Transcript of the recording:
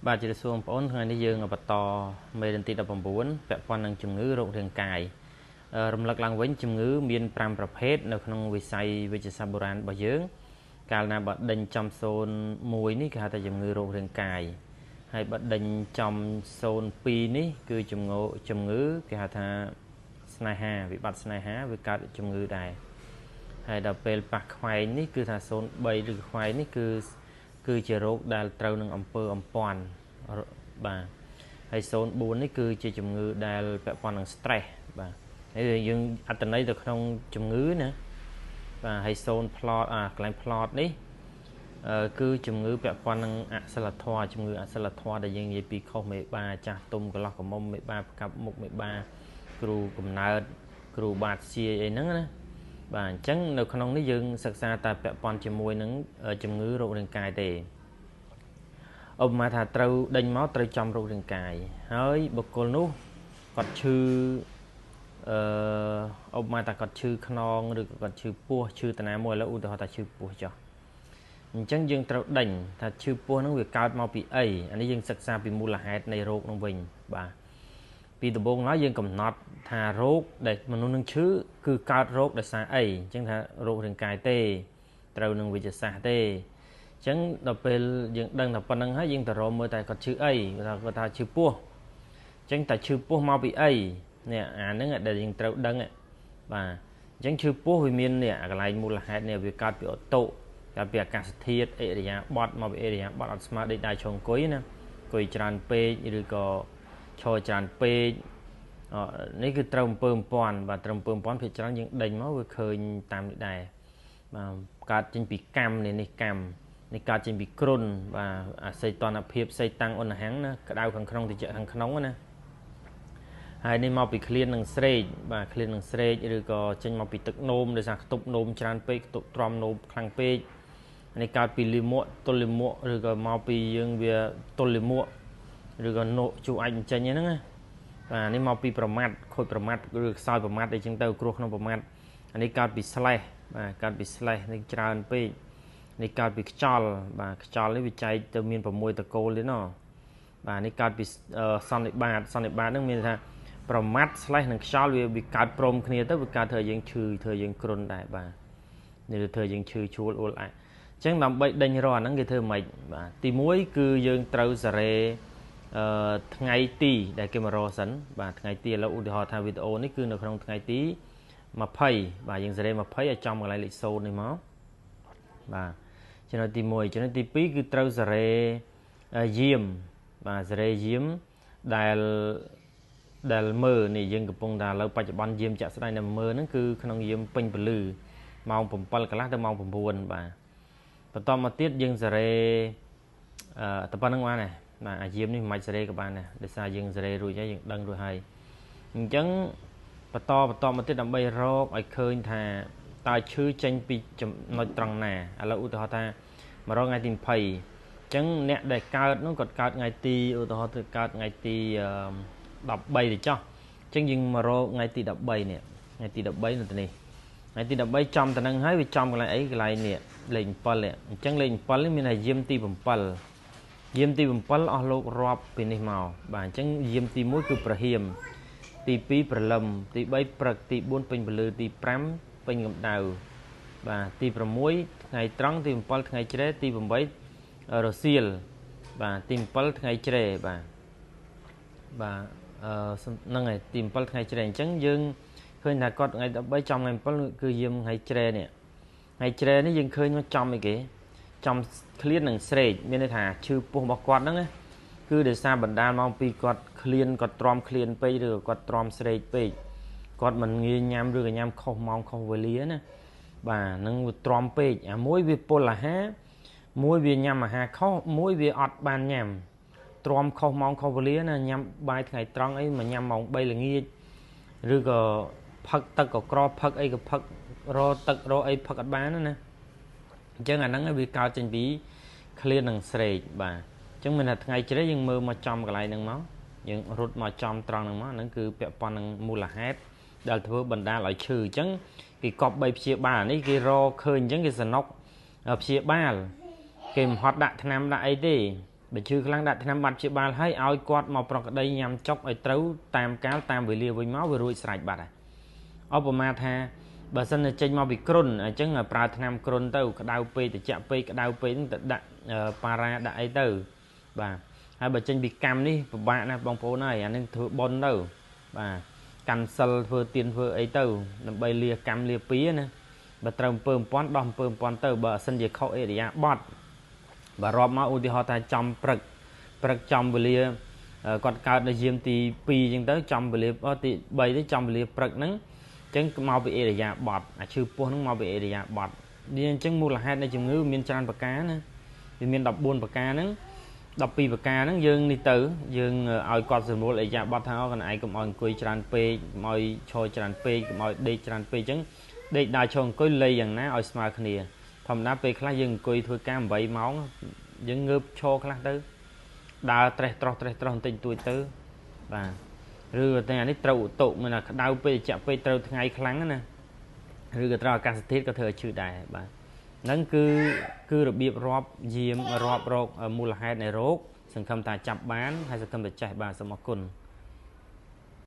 បាទជម្រាបសួរបងប្អូនថ្ងៃនេះយើងបន្តមេរៀនទី19ពាក់ព័ន្ធនឹងជំងឺរោគរាងកាយរំលឹកឡើងវិញជំងឺមាន5ប្រភេទនៅក្នុងវិស័យវិទ្យាសាស្ត្របុរាណរបស់យើងកាលណាបើដេញចំ01នេះគេហៅថាជំងឺរោគរាងកាយហើយបើដេញចំ02នេះគឺជំងឺគេហៅថាស្នេហាវិបត្តិស្នេហាវាកើតជំងឺដែរហើយដល់ពេលប៉ះខ្វែងនេះគឺថា03ឬខ្វែងនេះគឺជារោគដែលត្រូវនឹងអំពើអំព័ន្ធបាទហើយ04នេះគឺជាជំងឺដែលពាក់ព័ន្ធនឹង stress បាទហើយយើងអត្ថន័យទៅក្នុងជំងឺណាបាទហើយ0 plot អាកន្លែង plot នេះគឺជំងឺពាក់ព័ន្ធនឹងអសិលធម៌ជំងឺអសិលធម៌ដែលយើងនិយាយពីខុសមេបាចាស់ទុំកន្លោះកមុំមេបាផ្កាប់មុខមេបាគ្រូកំណើតគ្រូបាតជាអីហ្នឹងណាបាទអញ្ចឹងនៅក្នុងនេះយើងសិក្សាតែពាក់ព័ន្ធជាមួយនឹងជំងឺរោគរាងកាយទេឧបមាថាត្រូវដេញមកត្រូវចំរោគរាងកាយហើយបុគ្គលនោះគាត់ឈឺឧបមាថាគាត់ឈឺខ្នងឬក៏គាត់ឈឺពោះឈឺតាណាមួយឥឡូវឧទាហរណ៍ថាឈឺពោះចុះអញ្ចឹងយើងត្រូវដេញថាឈឺពោះហ្នឹងវាកើតមកពីអីអានេះយើងសិក្សាពីមូលហេតុនៃរោគហ្នឹងវិញបាទពីដំបូងឡើយយើងកំណត់ថារោគដែលមនុស្សនឹងឈឺគឺកើតរោគដោយសារអីអញ្ចឹងថារោគរាងកាយទេត្រូវនឹងវិទ្យាសាស្ត្រទេអញ្ចឹងដល់ពេលយើងដឹងថាប៉ុណ្្នឹងហើយយើងទៅរកមើលតែគាត់ឈឺអីគាត់ថាឈឺពោះអញ្ចឹងតែឈឺពោះមកពីអីនេះអាហ្នឹងដែលយើងត្រូវដឹងបាទអញ្ចឹងឈឺពោះវាមាននេះកន្លែងមូលហេតុនេះវាកើតពីអូតូកើតពីអាកាសធាតុអិរិយាបថមកពីអិរិយាបថអត់ស្មើដេកដៃឈរអង្គុយណាអង្គុយច្រើនពេកឬក៏ឈរច្រើនពេកនេះគឺត្រូវអំពើអំព័ន្ធបាទត្រូវអំពើអំព័ន្ធភាគច្រើនយើងដេញមកវាឃើញតាមនេះដែរបាទកើតចេញពីកម្មនេះកម្មនេះកើតចេញពីគ្រុនបាទអាសីតនភាពសីតាំងឧណ្ហំណាក្តៅខាងក្នុងត្រជាក់ខាងក្នុងណាហើយនេះមកពីឃ្លាននិងស្រេកបាទឃ្លាននិងស្រេកឬក៏ចេញមកពីទឹកនោមដោយសារខ្ទប់នោមច្រើនពេកខ្ទប់ទ្រាំនោមខ្លាំងពេកនេះកើតពីលាមកទល់លាមកឬក៏មកពីយើងវាទល់លាមកឬក៏នោជូរអាចបញ្ចេញហ្នឹងណាបាទនេះមកពីប្រមាត់ខូចប្រមាត់ឬខ្សោយប្រមាត់អីចឹងទៅគ្រោះក្នុងប្រមាត់អានេះកើតពីស្លេះបាទកើតពីស្លេះនេះច្រើនពេកនេះកើតពីខ្យល់បាទខ្យល់នេះវាចែកទៅមាន6តកូលទេណោះបាទនេះកើតពីសន្និបាតសន្និបាតហ្នឹងមានថាប្រមាត់ស្លេះនិងខ្យល់វាកើតព្រមគ្នាទៅវាកើតធ្វើឲ្យយើងឈឺធ្វើឲ្យយើងគ្រុនដែរបាទនេះធ្វើឲ្យយើងឈឺជួលអួលអាក់អញ្ចឹងដើម្បីដេញរកអាហ្នឹងគេធ្វើម៉េចបាទទី1គឺយើងត្រូវសារ៉េថ្ងៃទីដែលគេមករកសិនបាទថ្ងៃទីឥឡូវឧទាហរណ៍ថាវីដេអូនេះគឺនៅក្នុងថ្ងៃទី20បាទយើងសារ៉េ20ឲ្យចំកន្លែងលេខ0នេះមកបាទចំណុចទី1ចំណុចទី2គឺត្រូវសារ៉េយាមបាទសារ៉េយាមដែលមើលនេះយើងកំពុងតែឥឡូវបច្ចុប្បន្នយាមចាក់ស្ដែងនៅមើលហ្នឹងគឺក្នុងយាមពេញពលឺម៉ោង7កន្លះទៅម៉ោង9បាទបន្តមកទៀតយើងសារ៉េតែប៉ុណ្្នឹងបានទេបាទអាយាមនេះមិនបាច់សេរីក៏បានដែរដោយសារយើងសេរីរួចហើយយើងដឹងរួចហើយអញ្ចឹងបន្តមកទៀតដើម្បីរកឲ្យឃើញថាតើឈឺចេញពីចំណុចត្រង់ណាឥឡូវឧទាហរណ៍ថាមករកថ្ងៃទី20អញ្ចឹងអ្នកដែលកើតនោះគាត់កើតថ្ងៃទីឧទាហរណ៍ទៅកើតថ្ងៃទី13ទៅចុះអញ្ចឹងយើងមករកថ្ងៃទី13នេះថ្ងៃទី13នៅទីនេះថ្ងៃទី13ចំទៅនឹងហើយវាចំកន្លែងអីកន្លែងនេះលេខ7នេះអញ្ចឹងលេខ7នេះមានថាយាមទី7យាមទី7អស់លោករាប់ពីនេះមកបាទអញ្ចឹងយាមទី1គឺប្រហៀមទី2ព្រលឹមទី3ព្រឹកទី4ពេញពលឺទី5ពេញកម្ដៅបាទទី6ថ្ងៃត្រង់ទី7ថ្ងៃជ្រែទី8រសៀលបាទទី7ថ្ងៃជ្រែបាទបាទហ្នឹងហើយទី7ថ្ងៃជ្រែអញ្ចឹងយើងឃើញថាគាត់ថ្ងៃ13ចំថ្ងៃ7គឺយាមថ្ងៃជ្រែនេះថ្ងៃជ្រែនេះយើងឃើញមកចំអីគេចំឃ្លាននិងស្រេកមានន័យថាឈឺពោះរបស់គាត់ហ្នឹងគឺដោយសារបណ្ដាលមកពីគាត់ឃ្លានគាត់ទ្រាំឃ្លានពេកឬក៏គាត់ទ្រាំស្រេកពេកគាត់មិនងាយញ៉ាំឬក៏ញ៉ាំខុសម៉ោងខុសវេលាណាបាទហ្នឹងវាទ្រាំពេកអាមួយវាពុលអាហារមួយវាញ៉ាំអាហារខុសមួយវាអត់បានញ៉ាំទ្រាំខុសម៉ោងខុសវេលាណាញ៉ាំបាយថ្ងៃត្រង់អីមកញ៉ាំម៉ោង3ល្ងាចឬក៏ផឹកទឹកក៏ក្រផឹកអីក៏ផឹករទឹករអីផឹកអត់បានណាអញ្ចឹងអាហ្នឹងវាកើតចេញពីឃ្លាននិងស្រេកបាទអញ្ចឹងមានថាថ្ងៃជ្រេយើងមើលមកចំកន្លែងហ្នឹងមកយើងរត់មកចំត្រង់ហ្នឹងមកហ្នឹងគឺពាក់ព័ន្ធនឹងមូលហេតុដែលធ្វើបណ្ដាលឲ្យឈឺអញ្ចឹងគេកប់3ព្យាបាលនេះគេរកឃើញអញ្ចឹងគេសនុកព្យាបាលគេមិនហត់ដាក់ថ្នាំដាក់អីទេ បើឈឺខ្លាំងដាក់ថ្នាំបាត់ព្យាបាលហើយឲ្យគាត់មកប្រក្តីញ៉ាំចុកឲ្យត្រូវតាមកាលតាមវេលាវិញមកវារួចស្រេចបាត់ហើយឧបមាថាបើសិនតែចេញមកពីគ្រុនអញ្ចឹងប្រើថ្នាំគ្រុនទៅក្តៅពេកត្រជាក់ពេកក្តៅពេកទៅដាក់ប៉ារ៉ាដាក់អីទៅបាទហើយបើចេញពីកម្មនេះពិបាកណាស់បងប្អូនហើយអានឹងធ្វើបុណ្យទៅបាទកាន់សិលធ្វើទានធ្វើអីទៅដើម្បីលាកម្មលាពីណាបើត្រូវអំពើពាន់ដោះអំពើពាន់ទៅបើអសិនជាខុសអេរិយាបថបើរាប់មកឧទាហរណ៍ថាចំព្រឹកព្រឹកចំវេលាគាត់កើតនៅយាមទី2អញ្ចឹងទៅចំវេលាទី3ទៅចំវេលាព្រឹកហ្នឹងអញ្ចឹងមកពីអេរិយាបថអាឈឺពោះហ្នឹងមកពីអេរិយាបថនេះអញ្ចឹងមូលហេតុនៃជំងឺមានច្រើនប្រការណាវាមាន14ប្រការហ្នឹង12ប្រការហ្នឹងយើងនេះទៅយើងឲ្យគាត់សម្រួលអេរិយាបថថាអូកូនឯងកុំឲ្យអង្គុយច្រើនពេកកុំឲ្យឈរច្រើនពេកកុំឲ្យដេកច្រើនពេកអញ្ចឹងដេកដើរឈរអង្គុយលៃយ៉ាងណាឲ្យស្មើគ្នាធម្មតាពេលខ្លះយើងអង្គុយធ្វើការ8ម៉ោងយើងងើបឈរខ្លះទៅដើរត្រេះត្រោះត្រេះត្រោះបន្តិចបន្តួចទៅបាទឬតែអានេះត្រូវឧតុមានតែក្តៅពេកចាក់ពេកត្រូវថ្ងៃខ្លាំងណាឬក៏ត្រូវអាកាសធាតុក៏ធ្វើឲ្យឈឺដែរបាទហ្នឹងគឺរបៀបរាប់យាមរាប់រកមូលហេតុនៃរោគសង្ឃឹមថាចាប់បានហើយសង្ឃឹមថាចេះបាទសូមអរគុណ។